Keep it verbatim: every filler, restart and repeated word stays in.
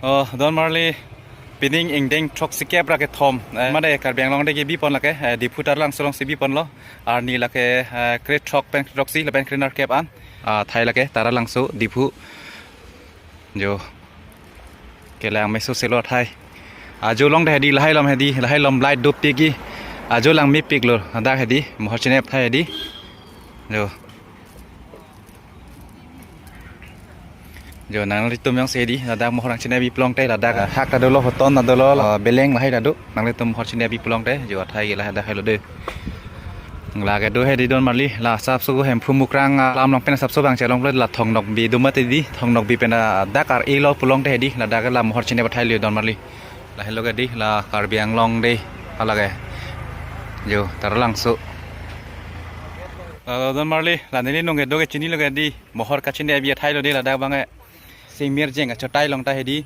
Oh, don marli, pining ingdeng throksikep ra kethom. Eh, mane Karbi Anglong de kebi pon lake, eh, Diphu Taralangso alongsi bi ponlo. Arni lake, eh, krethrok pen krethrok si, lapen krenerkep an. Ah, athai lake, Taralangso, Diphu. Jo. Kelang meso selo athai. Ajo along de hedi, lahai along hedi, lahai along light dopikji. Ajo lang mepiklo, ladak hedi, mohor chinep athai hedi. Jo. Jo, nanglitum jongsi hedi, ladak mohor nangchinep pi pulote, ladak, ah, hak ta dolo, hoton ta dolo, ah, beleng lahai ta do, nanglitum mohor chinep pi pulote, jo, athai ke lahai lahai lo de. Lake do hedi don marli, la sapso Hemphu Mukrang, ah, alam along pen sapso bang chelong pulote la Thong Nokbi do mati di, Thong Nokbi pen, ah, dak ar-elo pulote hedi, ladak la mohor chinep athai lo don marli. Lahelo ke di, la Karbi Anglong de, hala ke. Jo, Taralangso. Ah, don marli, la neli nung kedo ke chinilo ke di, mohor kachinep athai lo de ladak abang ke. Singmirjeng achotai along ta hedi,